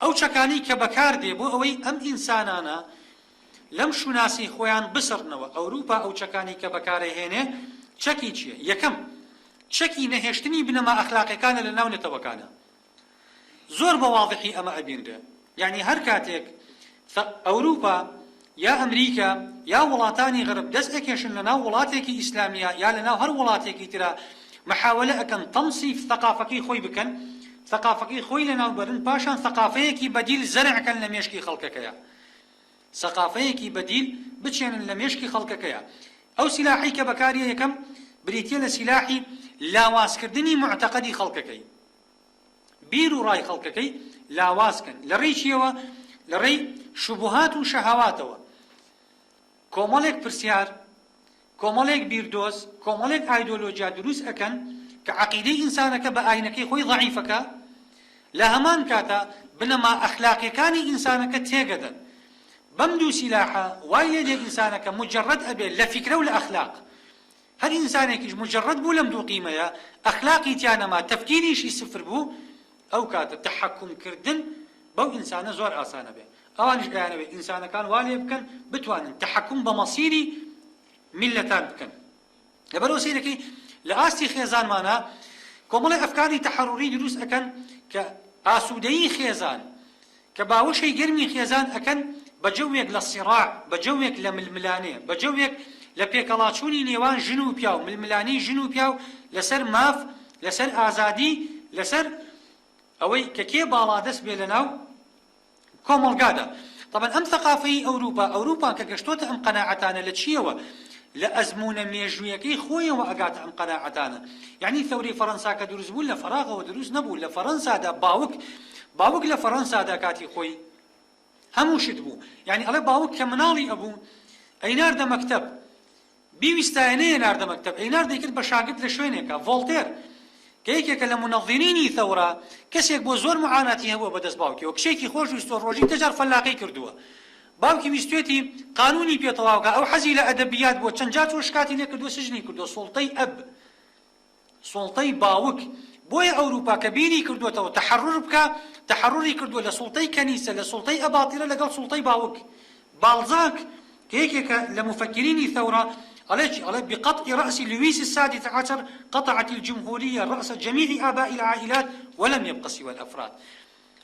ئەو چەکانەی کە بەکار دێ بۆ ئەوەی ئەم ئینسانانە لەم شوناسی خۆیان بسڕنەوە، ئەوروپا ئەو چەکانەی کە بەکارئەهێنێ چەکی چیە؟ یەکەم، چەکی نەهێشتنی بنەما ئەخلاقیەکانە لە ناو نەتەوەکانا. زۆر بە وازحی ئەمە ئەبینرێ. یەعنی هەر کاتێک ئەوروپا یا ئەمریکا یا وڵاتانی غەرب دەست ئەکێشن لە ناو وڵاتێکی ئیسلامیا یا لە ناو هەر وڵاتێکی ترا محاوەلە ئەکەن تەنسیف ثەقافەکەی خۆی بکەن، ثەقافەکەی خۆی لە ناو بەرن پاشان ثەقافەیەکی بەدیل زەرع کەن لە مێشکی خەڵکەکەیا. سەقافەیەکی بەدیل بچێنن لە مێشکی خەڵکەکەیا. ئەو سیلاحەی کە بەکاریە یەکەم بریتیە لە سیلاحی لاوازکردنی موعتەقەدی خەڵکەکەی. بیر و ڕای خەڵکەکەی لاواز کەن. لە ڕێی چیەوە؟ لە ڕێی شوبوهات و شەهەواتەوە. کۆمەڵێک پرسیار، کۆمەڵێک بیردۆز، کۆمەڵێک ئایدۆلۆجیا دروست ئەکەن کە عەقیدەی ئینسانەکە بە ئاینەکەی خۆی زەعیفەکا، لە هەمان کاتا بنەما ئەخلاقیەکانی ئینسانەکە تێگەدەن. بەم دوو سیلاحە وای لێدێ ئینسانەکە موجەڕەد ئەبێ لە فیکرە و لە ئەخلاق. هەر ئینسانێکیش موجەڕەد بوو لەم دوو قیمەیە، ئەخلاقی تیا نەما، تەفکیریشی سفر بوو، ئەو کاتە تەحەکوم کردن بەو ئینسانە زۆر ئاسان ئەبێ. ئەوانیش ئەیانەوێ ئینسانەکان وا لێ بکەن بتوانن تەحەکوم بە مەسیری میللەتان بکەن. لەبەرئەوە سەیرەکەی لە ئاستی خێزانمانا کۆمەڵێ ئەفکاری تەحەڕوری دروست ئەکەن کە ئاسوودەیی خێزان، کە باوەشی گەرمی خێزان ئەکەن بە جەوێک لە صراع، بە جەوێک لە ململانێ، بە جەوێک لە پێکەڵاچوونی نێوان ژن و پیاو، ململانێی ژن و پیاو لەسەر ماف، لەسەر ئازادی، لەسەر ئەوەی کە کێ باڵادەست بێ لەناو کۆمەڵگادا. تەبعەن ئەم ثەقافەی ئەوروپا، ئەوروپا کە گەشتۆتە ئەم قەناعەتانە لە چییەوە؟ لە ئەزموونە مێژوویەکەی خۆیەوە ئەگاتە ئەم قەناعەتانە. یەعنی ثەورەی فەرەنسا کە دروست بوو لە فەراغەوە دروست نەبوو، لە فەرەنسادا باوک، باوک لە فەرەنسادا کاتی خۆی هەموو شت بوو. یەعنی ئەڵێ باوک کە مناڵی ئەبوو ئەیناردە مەکتەب، بیویستایە نەیەناردە مەکتەب، ئەینارد دەیکرد بە شاگرد لە شوێنێکا. ڤۆڵتێر کە یەکێکە لە مونەظیرینی ثەورە، کەسێک بووە زۆر موعاناتی هەبووە بە دەست باوکیەوە، کچێکی خۆش ویستووە ڕۆژی دە جار فەلاقەی کردووە، باوکی ویستوێتی قانوونی پێ تەواو کا، ئەو حەزی لە ئەدەبیات بووە، چەند جار چووە شکاتی لێ کردووە، سجنی کردووە، سوڵتەی ئەب، سوڵتەی باوک، بۆیە ئەوروپا کە بیری کردووەتەوە تەحەڕور بکا، تەحەڕوری کردووە لە سوڵتەی کەنیسە، لە سوڵتەی ئەباتیرە لەگەڵ سوڵتەی باوک. باڵزاک کە یەکێکە لە موفەکیرینی ثەورە ئەڵێ چی؟ ئەڵێ بقطع رأس لویس السادس عشر قطعت الجمهوریە رأس جمیع آباء العائلات ولم یبق سوی الافراد.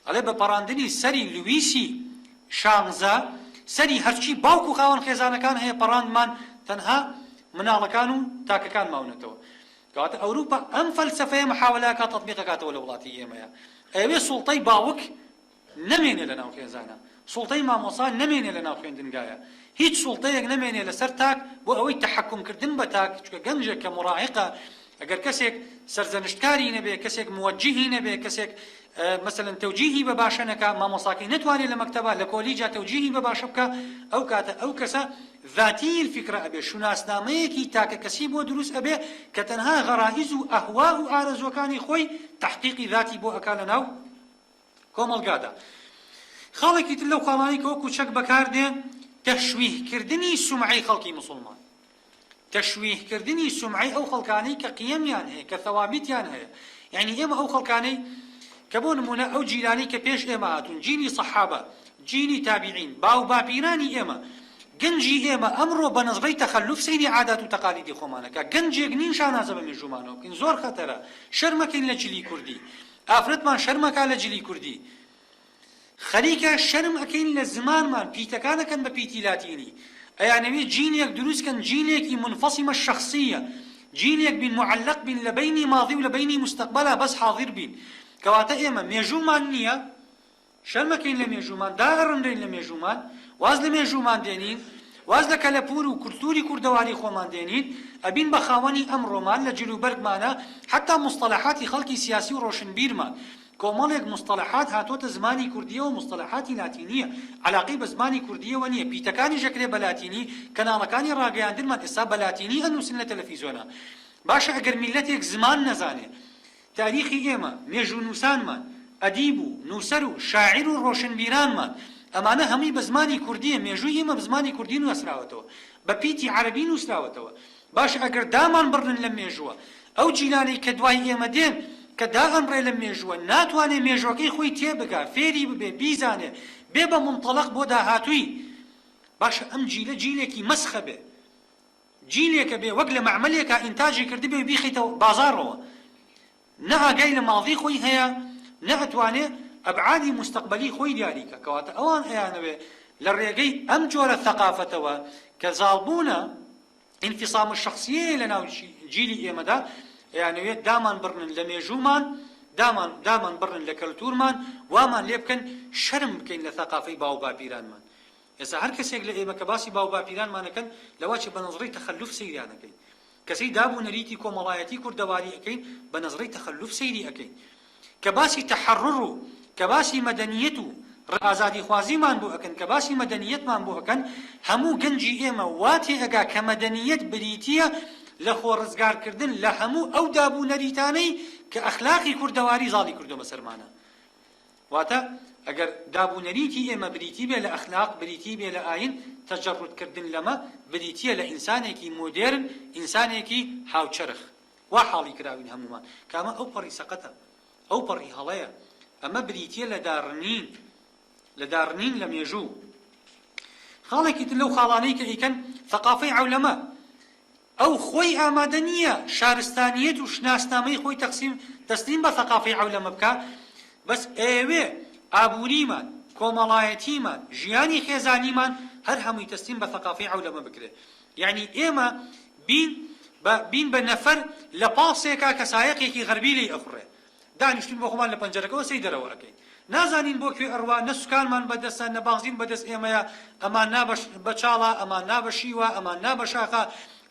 ئەڵێ بە پەڕاندنی سەری لویسی شانزە سەری هەرچی باوک و خاوەن خێزانەکان هەیە پەڕاندمان تەنها مناڵەکان و تاکەکان ماونەتەوە. کەواتە ئەوروپا ئەم فەلسەفەیە محاوەلە ئەکات تەتبیق ئەکاتەوە لە وڵاتی ئێمەیا. ئەیەوێ سوڵتەی باوک نەمێنێ لەناو خێزانا، سوڵتەی مامۆسا نەمێنێ لەناو خوێندنگایا، هیچ سوڵتەیەک نەمێنێ لەسەر تاک بۆ ئەوەی تەحەکوم کردن بە تاک، چونکە گەنجێک کە موڕاهیقە ئەگەر کەسێک سەرزەنشتکاری نەبێ، کەسێک موەجیهی نەبێ، کەسێک مەسەلەن تەوجیهی بە باشە نەکا، مامۆستاکەی نەتوانێ لە مەکتەبا، لە کۆلیجا تەوجیهی بە باشە بکا، ئەو کاتە ئەو کەسە ذاتی الفکرە ئەبێ، شوناسنامەیەکی تاکەکەسی بۆ دروست ئەبێ کە تەنها غەرائیز و ئەهوا و ئارەزووەکانی خۆی تەحقیقی ذاتی بۆ ئەکا لەناو کۆمەڵگادا. خاڵێکی تر لەو خاڵانەی کە وەکو چەک بەکاردێ تەشویه کردنی سومعەی خەڵکی موسڵمان، تەشویه کردنی سومعەی ئەو خەڵکانەی کە قیەمیان هەیە، کە ثەوابیتیان هەیە. یەعنی ئێمە ئەو خەڵکانەی کە بۆ نموونە ئەو جیلانەی کە پێش ئێمە هاتوون، جیلی سەحابە، جیلی تابیعین، باوباپیرانی ئێمە، گەنجی ئێمە ئەمڕۆ بە نەزڕەی تەخەلوف سەیری عادات و تەقالیدی خۆمان ئەکا. گەنجێک نین شانازە بە مێژوومانەوە بکەین، زۆر خەتەرە، شەرمەکەین لە جلی کوردی. ئافرەتمان شەرمەکا لە جلی کوردی خەریکە شەرم ئەکەین لە زمانمان پیتەکان ئەکەن بە پیتی لاتینی ئەیانەوێ جیلێک دروست کەن جیلێکی منفصمە الشخصیە جیلێک بین معلق بین لە بەینی ماضی و لە بەینی مستقبلا بەس حاضر بین کەواتە ئێمە مێژوومان نییە شەرمەکەین لە مێژوومان، دائەڕنرێین لە مێژوومان، واز لە مێژوومان دێنین، واز لە کەلەپوور و کولتووری کوردەواری خۆمان دێنین، ئەبین بە خاوەنی ئەمڕۆمان لە جلوبەرگمانا، حەتتا موستەلەحاتی خەڵکی سیاسی و ڕۆشنبیرمان، کۆمەڵێک موستەلەحات هاتۆتە زمانی کوردییەوە موستەلەحاتی لاتینییە، عەلاقەی بە زمانی کوردییەوە نییە، پیتەکانیش ئەکرێ بە لاتینی، کەناڵەکانی ڕاگەیاندنمان ئێستا بە لاتینی ئەنووسن لە تەلەفیزۆنا. باشە ئەگەر میللەتێک زمان نەزانێ، تاریخی ئێمە، مێژوونووسانمان، ئەدیب و نووسەر و شاعیر و ڕۆشنبیرانمان، ئەمانە هەمووی بە زمانی کوردییە، مێژووی ئێمە بە زمانی کوردی نووسراوەتەوە، بە پیتی عەرەبی نووسراوەتەوە. باشە ئەگەر دامان بڕنن لەم مێژووە، ئەو جیلانەی کە دوای ئێمە دێن، کە دائەنڕێ لەم مێژووە ناتوانێ مێژووەکەی خۆی تێبگا، فێری ببێ، بیزانێ، بێ بە مونتەڵەق بۆ داهاتووی. باشە ئەم جیلە جیلێکی مەسخە بێ، جیلێکە بێ وەک لە مەعمەلێکا ئینتاجی کردبێ و بیخەیتە بازاڕەوە. نە ئاگای لە ماضی خۆی هەیە، نە ئەتوانێ ئەبعادی موستەقبەلی خۆی دیاری کا. کەواتە ئەوان ئەیانەوێ لە ڕێگەی ئەم جۆرە ثەقافەتەوە کە زاڵبوونە، انفصام الشخصیەیە لە ناو جیلی ئێمەدا، ئەیانەوێ دامان بڕنن لە مێژوومان، دامان دامان بڕنن لە کەلتوورمان، وامان لێ بکەن شەرم بکەین لە ثەقافەی باوباپیرانمان. ئێستا هەر کەسێک لە ئێمە کە باسی باوباپیرانمان ئەکەن لەوەچێ بە نەزڕەی تەخەلوف سەیریان ئەکەین. کەسەی داب و نەریتی کۆمەڵایەتی کوردەواری ئەکەین بە نەزڕەی تەخەلوف سەیری ئەکەین. کە باسی تەحەڕوڕ و کە باسی مەدەنیەت و ئازادیخوازیمان بۆ ئەکەن، کە باسی مەدەنیەتمان بۆ ئەکەن، هەموو گەنجی ئێمە وا تێئەگا کە مەدەنیەت بریتیە لە خۆ ڕزگارکردن لە هەموو ئەو داب و نەریتانەی کە ئەخلاقی کوردەواری زاڵی کردوە بەسەرمانا. واتە ئەگەر داب و نەریتی ئێمە بریتی بێ لە ئەخلاق، بریتی بێ لە ئایین، تەجەڕود کردن لەمە بریتیە لە ئینسانێکی مۆدێرن، ئینسانێکی هاوچەرخ. وا حاڵی کراوین هەموومان کە ئەمە ئەوپەڕی سەقەتە، ئەوپەڕی هەڵەیە. ئەمە بریتیە لە داڕنین، لە داڕنین لە مێژوو. خاڵێکی تر لەو خاڵانەی کە ئەیکەن، ثەقافەی عەولەمە. ئەو خۆی ئامادە نییە شارستانییەت و شناسنامەی خۆی تەقسیم تەسلیم بە ثەقافەی عەولەمە بکا، بەس ئەیەوێ ئابووریمان، کۆمەڵایەتیمان، ژیانی خێزانیمان هەر هەمووی تەسلیم بە ثەقافەی عەولەمە بکرێ. یەعنی ئێمە بین بە بین بە نەفەر لە پاسێکا کە سایەقێکی غەربی لێی ئەخوڕێ. دانیشتوین بۆ خۆمان لە پەنجەرەکەوە سەی دەرەوە ئەکەین. نازانین بۆ کوێ ئەڕوا، نە سوکانمان بە دەستە، نە بانزین بە دەست ئێمەیە، ئەمان نا بە چاڵا، ئەمان نا بە شیوە، ئەمان نا بە شاخا.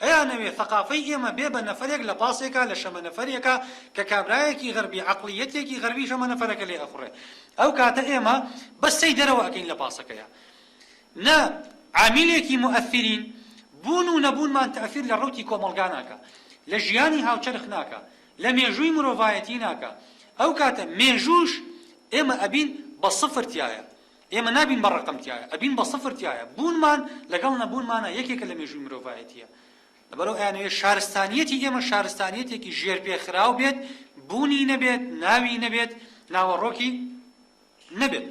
ئەیانەوێ ثەقافەی ئێمە بێ بە نەفەرێک لە پاسێکا، لە شەمەنەفەرێکا کە کابرایەکی غەربی، عەقڵییەتێکی غەربی شەمەنەفەرەکە لێ ئەخوڕێ. ئەو کاتە ئێمە بەس سەی دەرەوە ئەکەین لە پاسەکەیا. نە عامیلێکی موئەسیرین، بوون و نەبوونمان تەئسیر لە ڕەوتی کۆمەڵگا ناکا، لە ژیانی هاوچەرخ ناکا، لە مێژووی مرۆڤایەتی ناکا، ئەو کاتە مێژووش ئێمە ئەبین بە سفر تیایا، ئێمە نابین بە ڕەقەم تیایا، ئەبین بە سفر تیایا، بوونمان لەگەڵ نەبوونمانا یەکێکە لە مێژووی مرۆڤایەتییا. لەبەرئەوە ئەیانەوێ شارستانیەتی ئێمە شارستانیەتێکی ژێرپێخراو بێت، بوونی نەبێت، ناوی نەبێت، ناوەڕۆکی نەبێت.